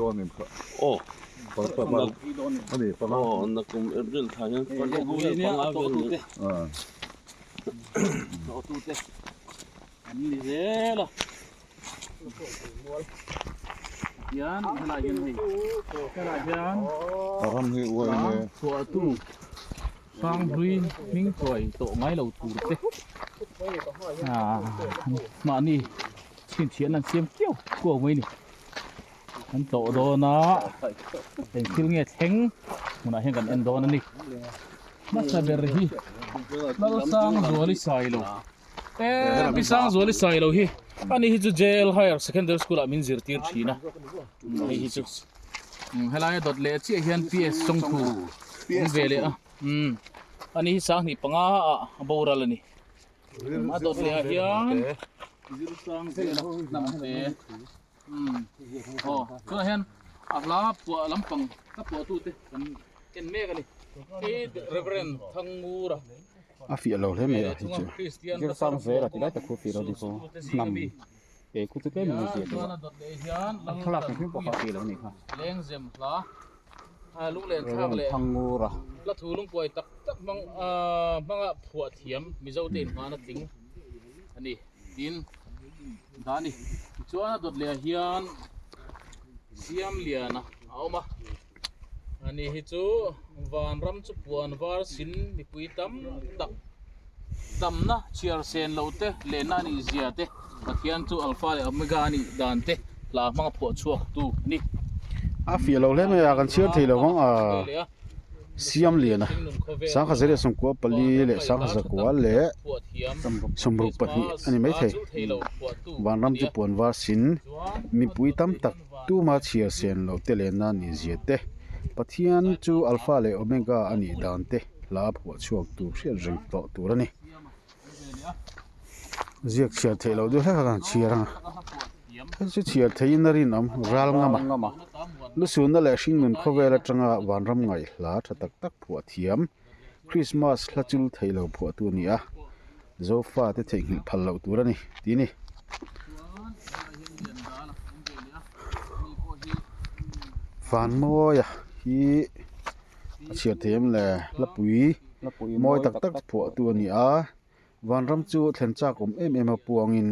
dawn em kha? Aw. Ani panga. Aw nakum April thla hian pariat vel panga vel ni. Tlawhtute an ni zel a. Hian helai hian hei helai hian ram hi uai nge chhuahtu Hranghlui hming chuai tawh ngai lo tur te mahni chhinchhiahna an siam kiau kuau mai ni. Kan tlawh dawn a eng thil nge thleng hmunah hian kan en dawn a ni. Hmasa ber hi Lalsangzuali Sailo e Pi Sangzuali Sailo hi ani hi chu JL Higher Secondary School ah min zirtir thin a hei hi chu helai a dawt leh chiah hian PS Chawngthu awm ve leh a ani hi sanghnih panga ah a boral a ni. A dawt leh ah hian Zirsang vela hnam te. Aw tunah hian a hla puah lampang ka puahtu te kan en mek a ni hei Reverend Thangura a fiah lo hle mai a hi chu Zirsang zel a ti lai tak khu fiah lo ni khaw hnam e khu chu tlem in a ziah deuh a thlalak ang hrim pawh kha a fiah lo a nih kha Lengzem hla a lunglen thlak leh Thangura hla thu lungkuai tak tak hmang hmanga phuah thiam Mizo te inhmana tling a ni tin. Dah a ni. Tichuan a dawt leh ah hian Siamliana a awm a. Ani hi chu vanram chu puan var sin mipui tam tak tamna chhiar sen loh te lehna a nih zia te Pathian chu Alpha leh Omega a nih dan te hla hmang a phuah chhuak tu a ni. A fiah lo hle mai a, kan chhiar thei lo vang a. Siamliana, Sangha Zariah Sawmkua pali leh Sangha Zakua leh Sawmruk pahnih a ni maithei. Vanram chu puan var sin, mipui tam tak tuma chhiar sen loh te leh na nih zia te, Pathian chu Alpha leh Omega a nih dan te hla a phuah chhuak tur hriat reng tawh tur a ni. Ziak chhiar theih loh deuh hlek a kan chhiar ang a, hei chu chhiar theihin a rinawm ral ngam a, lusunna leh hringnun khawvel atanga vanram ngaih hla tha tak tak phuah thiam Christmas hla chul theih lo phuahtu a ni a, Zofa te theihnghilh phal loh tur a ni tih a ni. Vanmawia hi a chhiar thei em le hlapui mawi tak tak phuah tu a ni a vanram chu thlen chak awm em em a puangin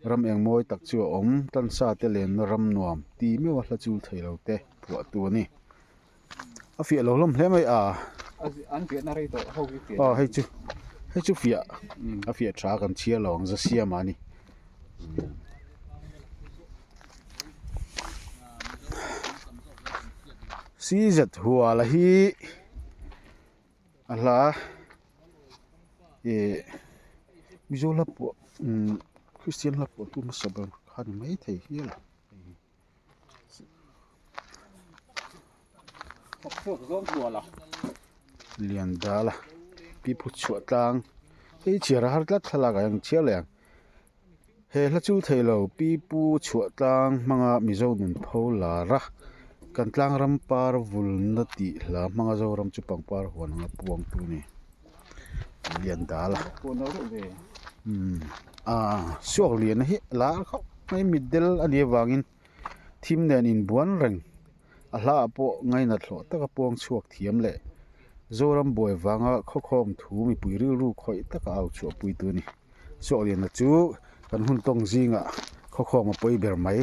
ram eng mawi tak chu a awm tansa te lenna ram nuam ti meuh a hla chul thei lo te phuah tu a ni a fiah lo hlawm hle mai a aw hei chu hei chu fiah a fiah tha kan chhiar lo ang za siam a ni. CZ Huala hi a hla ih Mizo hla pawh umm Kristian hla pawh tu hmasa ber kha ni maithei hial a. Liandala pipu chhuah tlang hei chhiar a har tlat thlalak ah hian chhiar leh ang. He hla chu thei lo pipu chhuah tlang hmanga Mizo nun pho lar a, kan tlang ram par vulna tih hla hmanga Zoram chu pangpar huan anga puang tu a ni. Liandala umm ah suak lian hi lar khawp mai mitdel a nih avangin thim nen inbuan reng a hla ah pawh ngainat hlawh taka puang chhuak thiam leh Zoram buai vanga khawkhawm thu mipui rilru khawih taka au chhuahpui tu a ni. Suakliana chu kan hun tawng zingah khawkhawm a pawi ber mai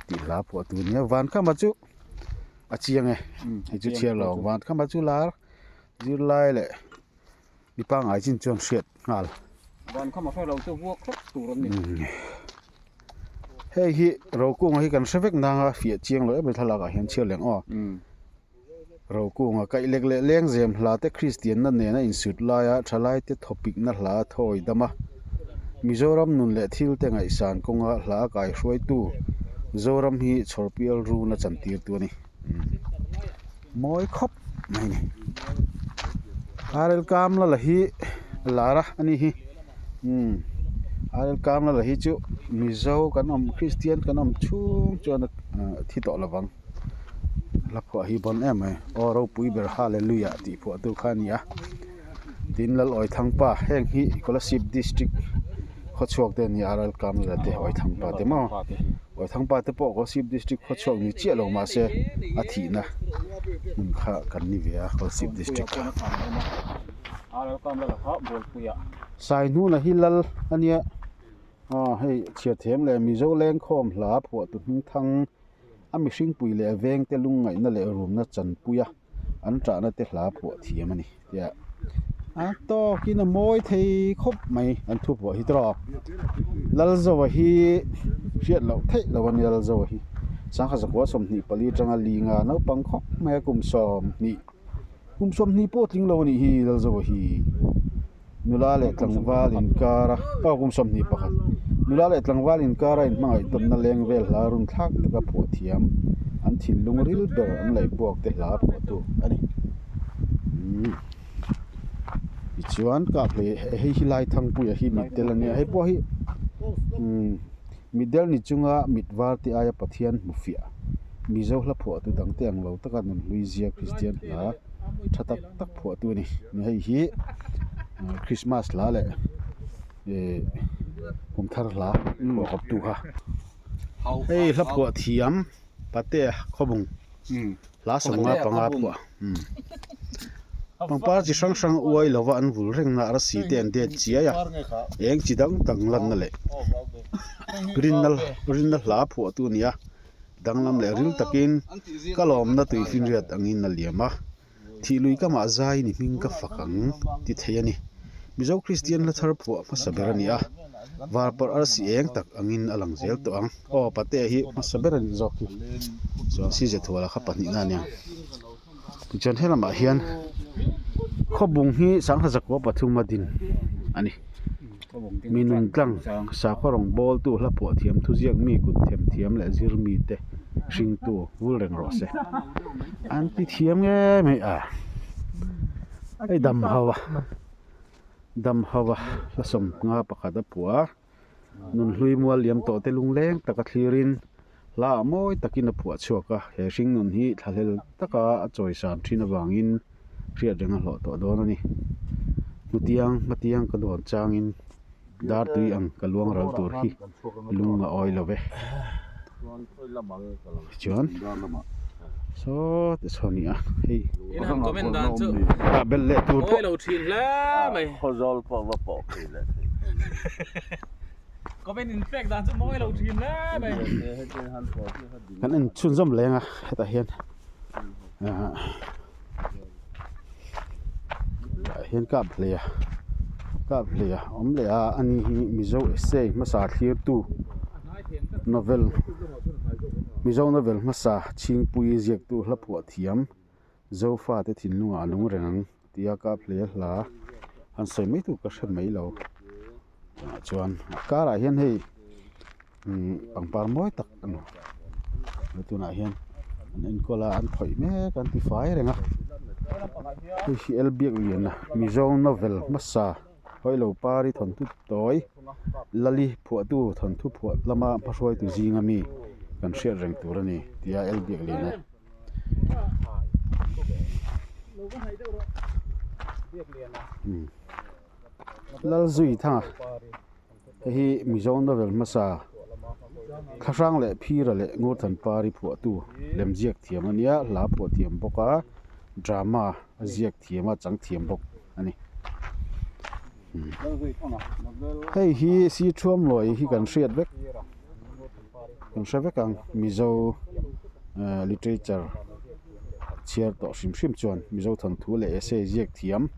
tih hla phuah tur nia Vankhama chu a chiang e hei chu chhiar lo ang Vankhama chu lar zirlai leh mi pangngai chin chuan hriat nghal. Vankhama hre lo chu vuak hlek tur an ni. Hei hi Rokunga hi kan hre vek nanga fiah chiang lo em em thlalak ah hian chhiar leh ang aw. Rokunga kaih lek leh lengzem hla te Kristianna nena insut laia thalaite thawpikna hla thawi dam a. Mizoram nun leh thil te ngaihsan kawnga hla kaihruaitu Zoram hi chhawrpial runa chantirtu a ni. Mawi khawp mai a ni. Arel Kamla la hi a lar a a ni hi. Umm Arel Kamla la hi chu Mizo kan awm Kristian kan awm chhung chuan a thi tawh lovang. Hla phuah hi bawn em mai aw ropui ber hallelujah tih phuah tu kha a ni a tin Lalawi Thangpa heng hi Kolasib district Khawchhuak te an ni a Ralkamla te Awithangpa te maw Awithangpa te pawh Kolasib district khawchhuak ni chiah lo mahse a thihna hmun kha kan ni ve a Kolasib district kha. Saihnuna hi lal a nia aw hei chhiar thiam leh Mizo lengkhawm hla phuahtu hmingthang a mihring pui leh vengte lungngaihna leh rumna chanpui a. an ṭahna te hla phuah thiam a ni tia a tawkin a mawi thei khawp mai an thu phuah hi tawk Lalzoa hi hriat loh theih loh a ni Lalzoa hi sangha zakua 24 atanga linga naupang khawp mai a kum 20 kum 20 pawh tling lo a nih hi Lalzoa hi. Nula leh tlangval inkara aw kum 21 nula leh tlangval inkara inhmangaih tawnna leng vel hla run thlak taka phuah thiam an thinlung ril ber an laih buak te hla phuahtu a ni. Umm tichuan kap hlei hei hi lai thangpuia hi mitdel a nia hei pawh hi umm mitdel ni chunga mit var te aia Pathian hmu fiah Mizo hla phuahtu dangte ang lo taka nunhlui zia Kristian hla tha tak tak phuahtu a ni hei hi Christmas hla leh ih kum thar hla phuah kawp tu kha hei hla phuah thiam patea khawbung hla sawmnga panga phuah pangpar chi hrang hrang uai lova an vul reng na arsi te an det chiai a eng chi dang dang lanna leh rinna rinna hla phuahtu a ni a danglam leh ril takin ka lawmna tui finriat angin a liam a. Thih lui ka mah zai ni hming ka fak ang ti thei a ni. Mizo Kristian hla thar phuah hmasa ber a ni a, varparh arsi eng tak angin a lang zel tawh ang. Aw Patea hi hmasa ber a nih zawk hi chuan Size Thuala kha pahnihna a nia. Tichuan helamah hian khawbung hi sangha zakua pathum a din a ni. Mi nun tlang sakhaw rawng bawltu hla phuah thiam thuziak mi kut them thiam leh zir mite hringtu vul reng rawh se. An ti thiam nge mai a, hei dam ho a, dam ho a hla sawmnga pakhat a phuah a, nunhlui mual liam tawh te lungleng taka thlirin hla ah mawi takin a phuah chhuak a, he hring nun hi thlahlel taka a chawisan thin avangin hriat reng a hlawh tawh dawn a ni. Hnutiang hmatiang ka dawn changin dar tui ang ka luang ral tur hi lung a awi lo ve. Tichuan saw ti saw a ni a hei ah belh leh tur pawh kan en chhunzawm leng a hetah hian ah. Tah hian kap hlei a kap hlei a awm leh a ani hi mizo essay hmasa thlirtu novel mizo novel hmasa chhingpui ziaktu hla phuah thiam zofa te thinlungah a lung reng ang tia kap hlei a hla han sawi mai tur ka hre mai lo tunah chuan a karah hian hei Ihh pangpar mawi tak a ni he tunah hian an enkawl a an khawih mek a an ti fai reng a hei hi L Biakliana Mizo novel hmasa Hawilo Pari thawnthu tawi Lali phuahtu thawnthu phuah lama hmahruaitu zinga mi kan hriat reng tur a ni tia L Biakliana. Lalzuithanga. Hei hi Mizo novel hmasa Thlahrang leh Phira leh Ngurthanpari phuahtu lem ziak thiam a nia, hla phuah thiam bawk a, drama a ziak thiam a, chang thiam bawk a ni. Hei hi Sithuamlawi hi kan hriat vek kan hre vek ang Mizo literature chhiar tawh hrim hrim chuan Mizo thawnthu leh essay ziak thiam.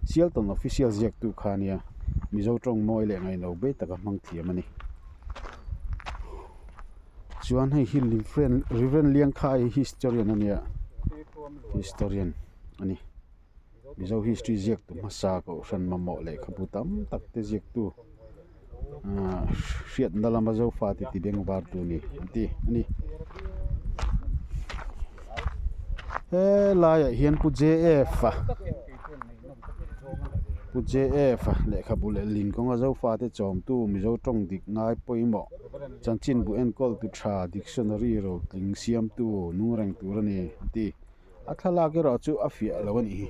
Sialton official ziaktu kha ania Mizo tawng mawi leh ngaihno bei taka hmang thiam a ni. Chuan hei hi Reverend Reverend Liangkhai historian ania historian a ni. Mizo history ziaktu hmasa kohhran mamawh lehkhabu tam tak te ziaktu ahh hriatna lama zofa te ti beng var tu a ni an ti a ni. Helaiah hian Pu JF a Pu JF a lehkhabu leh lin kawnga zofa te chawmtu Mizo tawng dik ngai pawimawh chanchinbu enkawl tu tha dictionary rotling siamtu nung reng tur a ni an ti. A thlalak erawh chu a fiah lo a nih hi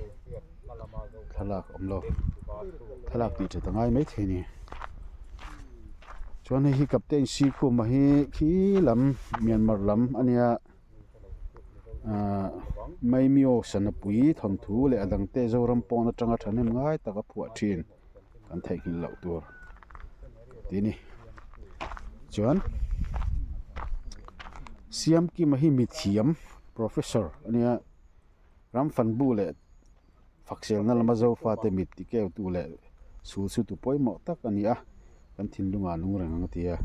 thlalak awm lo thlalak tih that a ngai maithei a ni. Chuan hei hi Captain Sikhuma hi khi lam Myanmar lam a nia ahh Maimio Sanapui thawnthu leh a dangte Zoram pawn atanga thahnem ngai tak a phuah thin kan theihnghilh loh tur tih a ni. Chuan Siamkima hi mithiam professor a nia Ramfanbu leh Fakselna lama Zofate mit tikeutu leh sul chhutu pawimawh tak a ni a, kan thinlungah nung reng ang a ti a.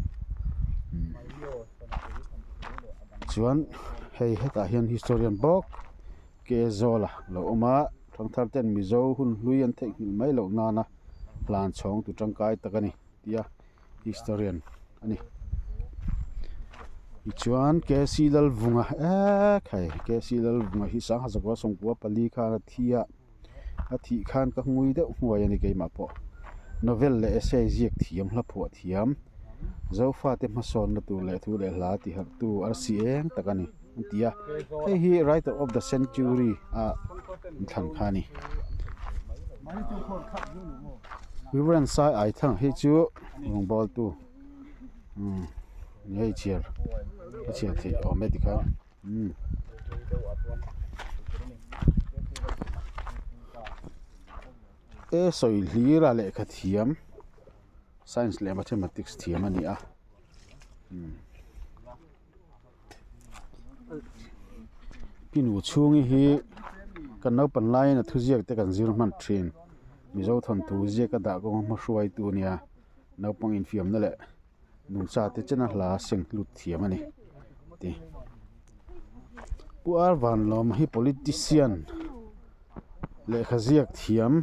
Chuan hei hetah hian historian bawk Ke Zawla lo awm a, thangthar ten Mizo hun hlui an theihnghilh mai loh nana hlan chhawng tu tangkai tak a ni tia historian a ni. Tichuan KC Lalvunga ek hei KC Lalvunga hi sangha zakua sawmkua pali khan a thi a a thih khan ka ngui deuh hnuai a ni keimah pawh novel leh essay ziak thiam hla phuah thiam Zofate hmasawnna tur leh thu leh hla ti harh tu arsi eng tak a ni an ti a hei hi writer of the century a inthlan kha a ni. Reverend Sai Aithang hi chu rawngbawltu umm hei chhiar a chhiar theih awm e tikhan umm. E sawi hlir a lehkha thiam science leh mathematics thiam a ni a umm. Pinu chhungi hi kan naupang laiin a thuziak te kan zir hman thin Mizo thawnthu ziak a dah kawnga hmahruaitu a nia naupang infiamna leh nungcha te chena hla seng hlut thiam a ni ti Pu Ar Vanlawma hi politician lehkha ziak thiam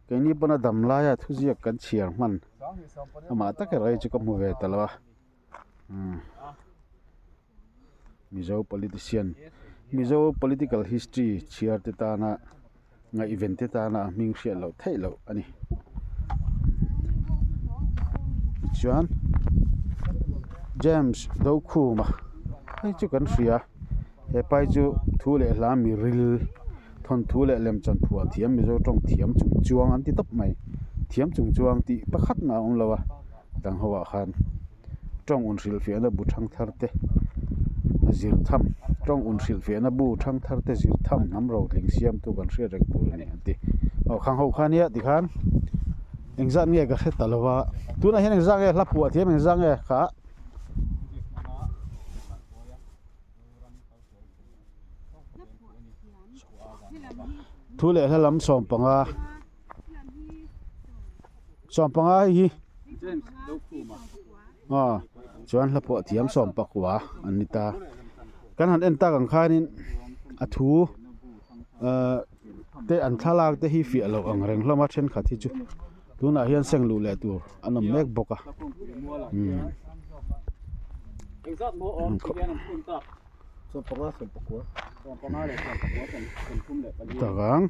keini pawn a dam laia thuziak kan chhiar hman amah tak erawh hi chu ka hmu ve ta lo a. Mizo politician Mizo political history chhiar te tana ngaihven te tana a hming hriat loh theih loh a ni tichuan James Dokhuma hei chu kan hria hepa hi chu thu leh hla mi ril thawnthu leh lemchan phuah thiam Mizo tawng thiam chung chuang an ti tawp mai thiam chung chuang tih pakhat mah a awm lo a. Dang ho ah khan tawng un hrilh fiahna bu thang thar te zir tham tawng un hrilh fiahna bu thang thar te zir tham hnam rotling siam tu kan hriat reng tur a ni an ti aw khang ho kha nia tikhan engzat nge ka hre ta lo va tunah hian engzat nge hla phuah thiam engzat nge kha. Thu leh hla lam sawmpanga. Sawmpanga hei hi aw chuan hla pawh thiam sawmpakua an ni ta kan han en tak ang khanin a thu ahh te an thlalak te hi fiah loh ang reng hlawm a thenkhat hi chu tunah hian seng luh leh tur an awm mek bawk a umm. Tak ang.